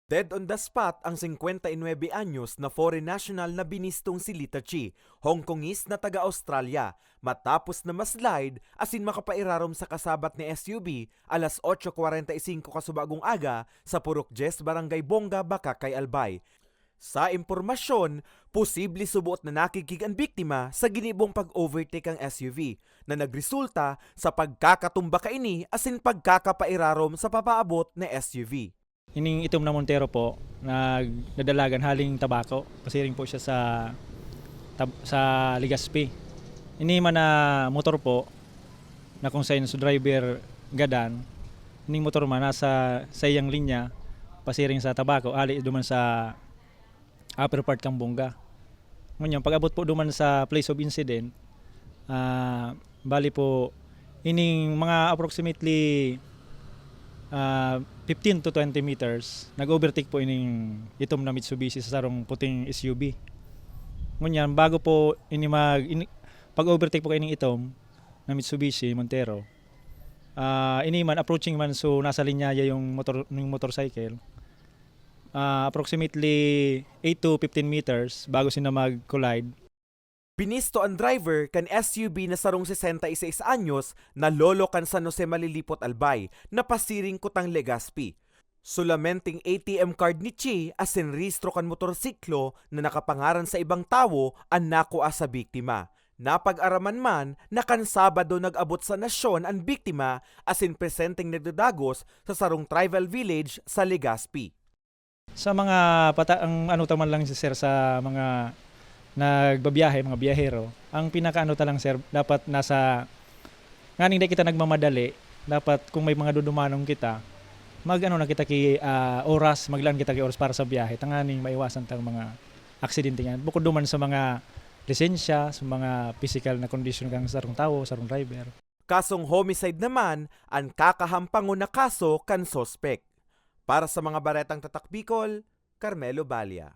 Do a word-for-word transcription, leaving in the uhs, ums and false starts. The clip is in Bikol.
Dead on the spot ang singkwenta y nuebe anyos na foreign national na binistong si Lita Chi, Hong Kongese na taga Australia, matapos na ma-slide asin makapairarom sa kasabat na S U V alas otso kwarenta y singko kasubagong aga sa Purok Diez, Barangay Bonga, Bacacay, Albay. Sa impormasyon, posible suboot na nakigkig an biktima sa ginibong pag-overtake kan S U V na nagresulta sa pagkakatumba kaini asin pagkakapairarom sa papaabot na S U V. Ining itom na Montero po, nag-, nadalagan haling Tabaco. Pasiring po siya sa Tab-, sa Legazpi. Ini man na motor po, na kung saen sa driver gadan, ining motor man nasa saiyang linya, pasiring sa Tabaco, hali duman sa upper part kan Bonga. Ngunyan, pag-abot po duman sa place of incident, ah, bali po, ining mga approximately, ah, fifteen to twenty meters, nag-overtake po ining itom na Mitsubishi sa sarong puting S U V. Ngunyan, bago po ini mag-, ini-, pag-overtake po kaining itom na Mitsubishi Montero, ah, ini man, approaching man, so nasa linya ya yung motor, yung motorcycle. Ah, approximately eight to fifteen meters bago sila mag-collide. Binisto an driver kan S U V na sarong sesenta y seis anyos na lolo kan San Jose, Malilipot, Albay, na pasiring kutang Legazpi. Solamenteng A T M card ni Chi asin rehistro kan motorsiklo na nakapangaran sa ibang tawo an nakua sa biktima. Napag-araman man na kan Sabado nag-abot sa nasyon an biktima asin presenteng nagdadagos sa sarong tribal village sa Legazpi. Sa mga pata-, ang ano ta man lang, sir, sa mga nagbabiyahe, mga biyahero, ang pinakaano ta lang, sir, dapat nasa, nganing di kita nagmamadali, dapat kung may mga dudumanon kita, mag-ano na kita ki, ah, oras, maglaan kita ki oras para sa biyahe, tanganing maiwasan tang mga aksidente niyan. Bukod duman sa mga lisensya, sa mga pisikal na kondisyon kang sarong tawo, sarong driver. Kasong homicide naman an kakahampangon na kaso kan suspek. Para sa mga Baretang Tatak Bicol, Carmelo Balia.